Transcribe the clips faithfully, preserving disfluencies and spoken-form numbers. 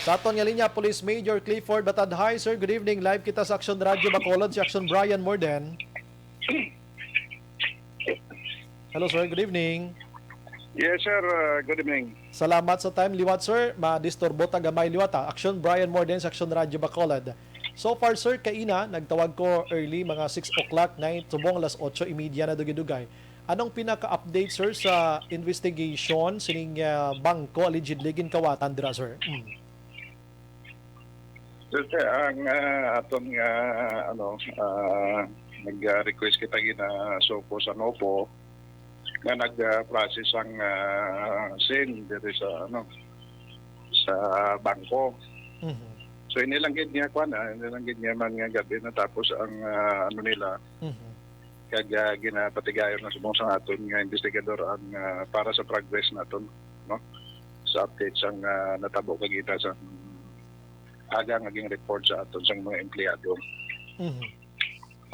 Sa aton nga linya, Police Major Clifford Batad. Hi, sir. Good evening. Live kita sa Action Radio Bacolod, si Action Brian Morden. Hello, sir. Good evening. Yes, sir. Uh, good evening. Salamat sa time. Liwat, sir. Madisturbo ta gamay liwat, ha. Action Brian Morden sa Action Radio Bacolod. So far, sir, kaina, nagtawag ko early, mga six o'clock night, subong alas otso y media na dugay-dugay. Anong pinaka-update, sir, sa investigation sining, ah, bangko allegedly ginkawatan dira, sir? Mm. Sir, ang, ah, aton nga, ano, ah, nag-request kita gina SOCO sa NOPO nga nag-process ang, ah, scene diri sa, ano, sa bangko. Mhm. So, inilang gid niya, kwan, ah, inilang gid niya man nga gabi natapos ang, ah, ano nila, Mhm. kag, ah, ginapatigayon na subong sang aton nga investigador ang, ah, para sa progress naton, no? Sa update sang, ah, natabo kagina sa aga nga ging-report sa aton sang mga empleyado. Mhm.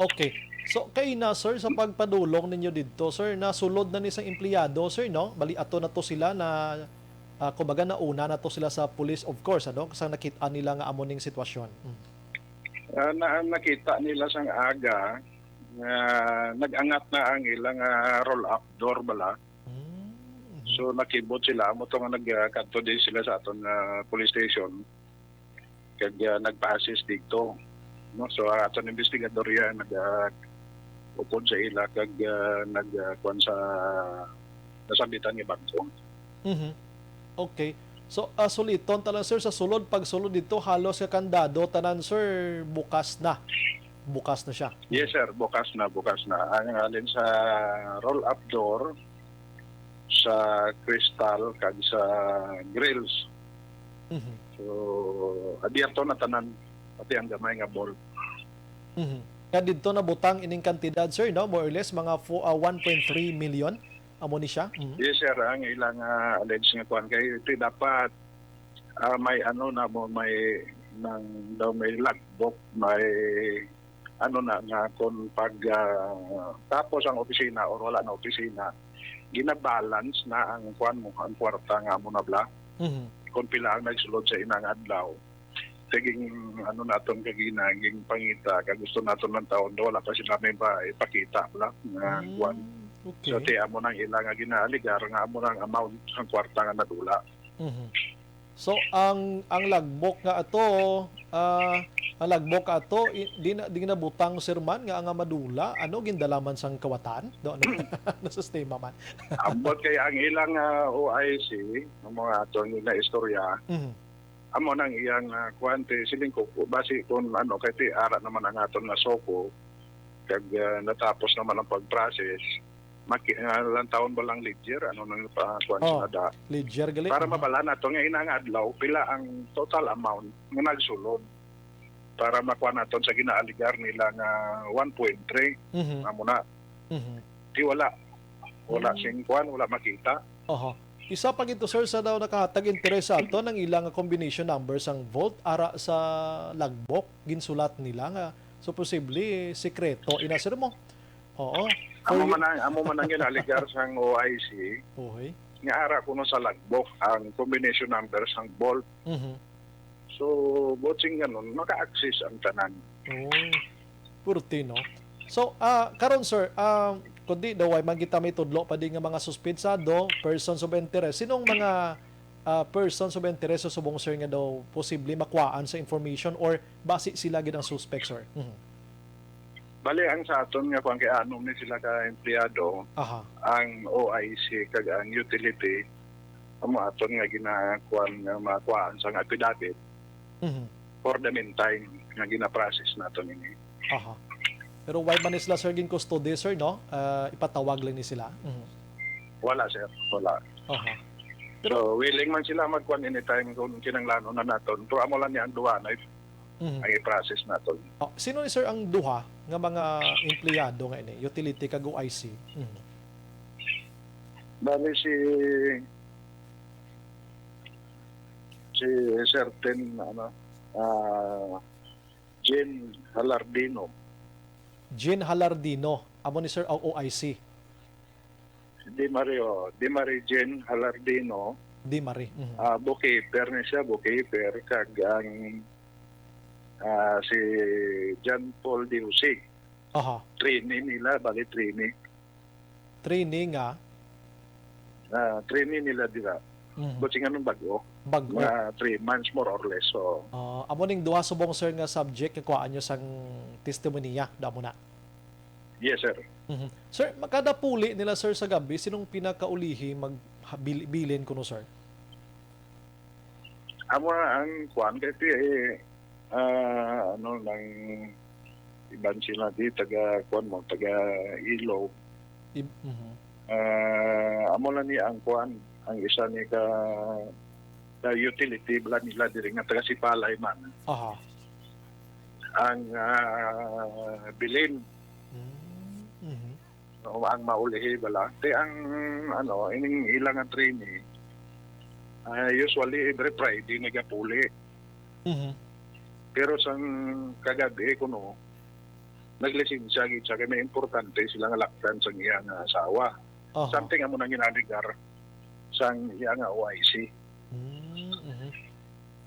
Okay. So, kaina, sir, sa pagpadulong ninyo didto, sir, nasulod na ni sang empleyado, sir, no? Bali, ato na to sila na, ah, kumbaga, nauna na to sila sa police, of course, ano, sa nakit-an nila nga amo ning sitwasyon. Mm. Ah, na, nakita nila sang aga nga nag-angat na ang ilang, ah, roll-up door bala. Mm, mhm. So, nakibot sila. Amo to nga nagkadto din sila sa aton, ah, police station. Kag, ah, nagpa-assist dito, no? So, ang aton investigador yan nag, ah, upod sa ila kag, ah, nag, ah, kuwan sa nasambitan nga bangko. Mhm. Okay. So, ah, suliton ta lang, sir, sa sulod, pagsulod dito, halos nga kandado, tanan, sir, bukas na. Bukas na siya. Yes, sir. Bukas na, bukas na. Ang alin sa roll-up door, sa crystal, kag sa grills. Mhm. So, abierto na tanan, pati ang gamay nga bolt. Mhm. Kaya dito nabutang ining kantidad, sir, no? More or less, mga fo-, ah, one point three million. Amo ni siya? Mhm. Yes, sir. Ang ilang, ah, alleged nga kuwan kay, ito dapat, ah, may ano na mo, may, nang, daw may logbook, may ano na, nga kung pag, ah, tapos ang opisina or wala na opisina, ginabalance na ang kuwan mo, ang kwarta nga amo na bala. Mhm. Kung pila ang nagsulod sa inang adlaw. Kaging, ano naton kagina, ging pangita, kag gusto naton ng taon, wala pa sila may ba, ipakita bala, nga Mm, kuwan. Okay. So, ti amo nang ila nga ginaaligar, nga amo nang amount ang kwarta nga nadula. Mhm. So, ang, ang logbook nga ato, ah, ang logbook nga ato, i-, di na, di na butang, sir, man, nga ang madula, ano, gindala man sang kawatan? Do, ano, ano sistema man? Ambot kay ang ilang, ah, O I C, ang mga aton nga istorya, Mhm. amo nang iyang, ah, kuwan, ti, siling ko, basi kung ano, kay ti, ara naman ang aton nga SOCO, kag, ah, natapos naman ang pag-process, maki-, ah, lantawon ba lang ledger? Ano nang pa, kuwan Oh, sila da? Ledger gali, Para aha. Mabala nato nga inang adlaw, pila ang total amount nga nagsulod para makuha naton sa ginaaligar nila nga one point three. Mhm. Amo na. Mhm. Di wala. Wala Mm. sing kuwan, wala makita. Oho. Isa pa gito, sir, sa daw nakahatag interes sa aton ang ilang combination number sang vault ara sa logbook, ginsulat nila nga so posible sikreto ina, sir, mo. Oo. Amo For man ang, amo man ang ginaligar sang O I C Uy. nga ara kuno sa logbook ang combination number sang vault. Mhm. So, buot sing ganun, maka-access ang tanan. Oh, purti, no? So, ah, karon, sir, ah, kundi daw way man kita may tudlo pa di nga mga suspetsado, persons of interest. Sinong mga, ah, persons of interest sa subong, sir, nga daw posible makuhaan sa information or basi sila gid ang suspect, sir? Mhm. Bali, ang sa aton nga kuwan kay anom ni sila ka empleyado, Aha. ang O I C kag ang utility, amo aton nga ginakuan nga makuhaan sang affidavit Mhm. for the meantime nga gina-process naton ini. Aha. Pero why man ni sila, sir, gin-custody, sir, no? Ah, ipatawag lang ni sila. Mhm. Wala, sir. Wala. Aha. Pero So, willing man sila magkuan anytime kung kinanglanon na naton. Pero amo lang ni ang duha na Mhm. ang i-process naton. Oh, sino ni, sir, ang duha nga mga empleyado nga ini? Utility kag O I C? Mhm. Bali si, si certain, ano, ah, Jen Halardino. Jen Halardino, amo ni, sir, ang O I C. Di Mario, Di Marie Jen Halardino, Di Mari. Mhm. Ah, bookkeeper ni siya, bookkeeper, kag ang, ah, si John Paul De Jose. Aha. Trainee nila, bali trainee. Trainee nga? Ah, trainee nila dira. Mhm. But sing anong bag-o? Bag-o. Mga three months, more or less, so. Ah, amo ning duha subong, sir, nga subject nga kuhaan nyo sang testimonya, damo na? Yes, sir. Mhm. Sir, kada puli nila, sir, sa gabi, sinong pinakaulihi mag-, ha-, bil-, bilin kuno, sir? Amo na ang kuan kay ti, eh, ah, ano, nang iban sila di, taga, kuan mo, taga Ilog. Ib-, mhm. Ah, amo na ni ang kuan, ang isa ni ka, ka utility bala nila diri nga taga Sipalay man. Aha. Ang, ah, bilin. Mm, mhm. No, ang maulihi bala. Ti ang, ano, ining ila nga trainee, ah, usually every Friday nagapuli. Mhm. Pero sang kagabi kuno, naglisensya gid siya kay may importante sila nga laktan sang iya nga asawa. Aha. Something amo nang ginaligar sang iya nga O I C. Mm, mhm.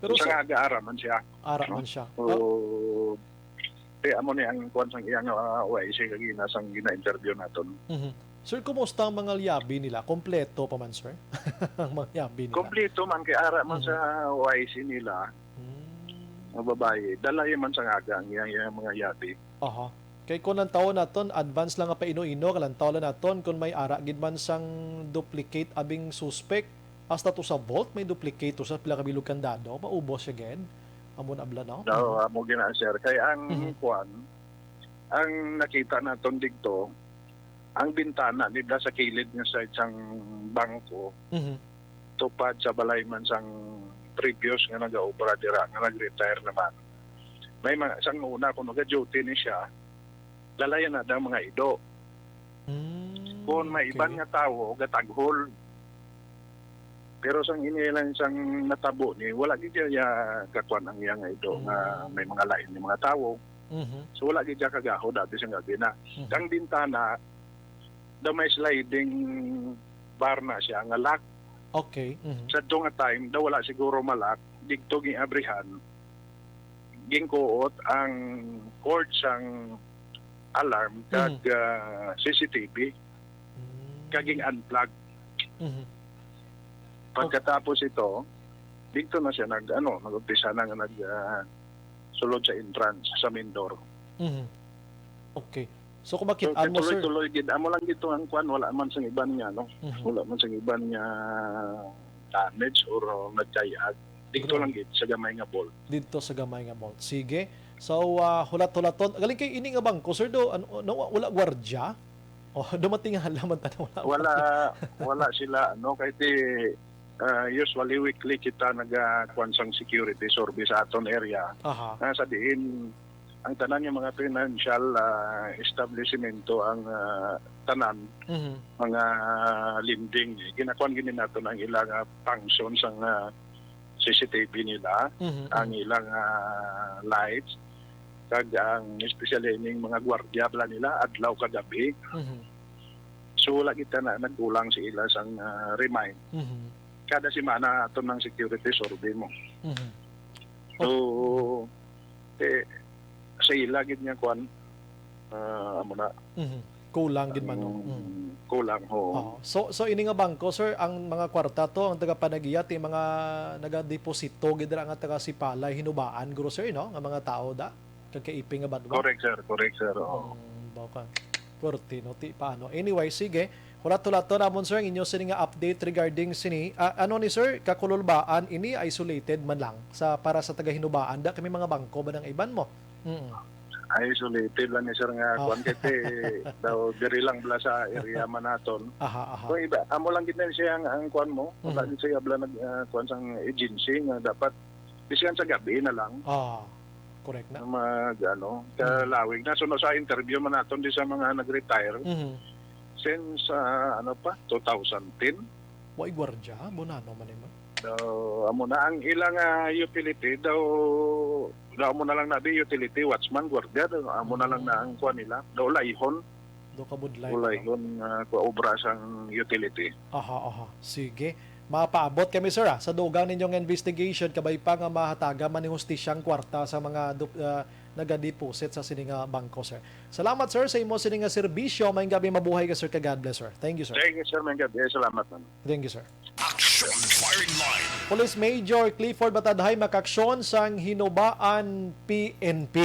Pero sa nga aga ara man siya, ara no? Man siya. So, ah, eh, amo ni ang kuwan sang iya nga, ah, O I C kagina sang gina-interview naton. Mhm. Sir, kumusta ang mga liabi nila? Kompleto pa man, sir? Ang mga liabi nila? Kompleto man, kay ara man Mhm. sa O I C nila. Hmm. Nga babayi. Dalay man sa nga aga ang iyang, iyang mga liabi. Aha. Kay kung ang tawo naton, advance lang nga paino-ino, kalantaw lang naton, kung may ara gid man sang duplicate abing suspect, hasta to sa vault, may duplicate to sa pila ka bilog kandado, maubos siya gid. Amo na abla, no? No, Mhm. amo gina, sir. Kay ang Mhm. kuwan, ang nakita naton digto, ang bintana nila sa kilid nga side sang bangko, Mhm. tupad sa balay man sang previous nga nagaobra dira, nga nag-retire naman. May mga, sang una, kung naga-duty ni siya, lalayan na daw mga ido. Mm, Kung may iban okay. nga tawo, gataghol. Pero sang ini lang sang natabo ni, wala gid siya kakuan ang iya nga ido nga Mm. may mga lain nga mga tawo. Mhm. So, wala gid siya kagahod, abi sang gabi na. Mhm. Kang bintana, daw may sliding bar na siya nga lock. Okay. Mhm. Sa to nga time, daw wala siguro malak, digto giabrihan, gingkuot ang cord sang alarm kag, Mhm. ah, C C T V, Mm. kag ging-unplug. Mhm. Pagkatapos ito, dito na siya nag, ano, nag-umpisa na nga nag, ah, sulod sa entrance, sa main door. Mhm. Okay. So, kung So, makit-an mo, sir, tuloy-tuloy gid. Amo lang dito ang kwan, wala man sang iban niya, no? Mhm. Wala man sang iban niya damage or, uh, nagkayag. Dito Grabe. lang gid sa gamay nga vault. Dito sa gamay nga vault. Sige. So, ah, hulat-hulaton. Galing kay ini nga bangko, sir, do, ano, no, wala gwardya? O, dumating nga halaman ta na wala Wala, gwardya. wala sila, ano, kay ti, ah, usually weekly kita naga, kwan sang security survey sa aton area. Aha. Nga sa diin, ang tanan nga mga financial, ah, establishmento, ang, ah, tanan, Mhm. mga lending, eh, ginakuan gini naton ang ilang, ah, function sang, ah, C C T V nila, Mhm, ang mhm. ilang, ah, lights, kag ang especially ning mga gwardiya bala nila, adlaw kag gabi. Mhm. So, wala kita na nagkulang sa ila sang, ah, remind. Mhm. Kada semana ato nang security survey mo. Mhm. So, eh, sa ila gid nga kwan, ah, amo na. Mhm. Kulang gid man, no? Mm. Mm. Kulang, oo. Oo. So, so ini nga bangko, sir, ang mga kwarta to, ang taga Panagia, ti mga nagadeposito gid ra nga taga Sipalay, Hinubaan, guro, sir, no? Nga mga tao da? Kag kaiping nga banwa? Correct, sir. Correct, sir. Oo. Mm, baw ka. Pwerte, no? Ti paano? Anyway, sige. Hulat-hulaton namon, sir, ang inyo sini nga update regarding sini. Ah, ano ni, sir? Kakululbaan ini, isolated man lang sa, para sa taga Hinubaan. Da kami mga bangko ba nang iban mo? Mm. Isolated lang ni, sir, nga Ah. kwan kay ti daw diri lang bala sa area man naton. Aha, aha. Kung iba, amo lang gid na siya ang, ang kwan mo. Wala Mhm. gid siya bala nag, ah, kwan sang agency nga dapat bisan sa gabi na lang. Ah, correct na. Mag, ano, Mhm. kalawig na. So, no, sa interview man naton di sa mga nag-retire, Mhm. since, ah, ano pa, two thousand ten. Way gwardya, Bonano man ni man. Daw, amo na ang ilang, ah, utility, daw, daw amo na lang na di utility, watchman, gwardiya, daw amo na lang na ang Mm. kuwan nila. Daw ulayhon. Daw kabudlay pa, no? Ulayhon, ah, kuwan, obra sang utility. Aha, aha. Sige. Mapaabot kami, sir, ah, sa dugang ninyong investigation, kabay pa nga mahatagan man ni hustisya ang kwarta sa mga dup-, ah, nagadeposit sa sini nga bangko, sir. Salamat, sir, sa imo sini nga serbisyo. Maayong gabi, mabuhay ka, sir, ka God bless, sir. Thank you, sir. Thank you, Sir Mengab. Yes, salamat man. Thank you, sir. Action Firing Line. Police Major Clifford Batadhay makaaksyon sang Hinubaan P N P.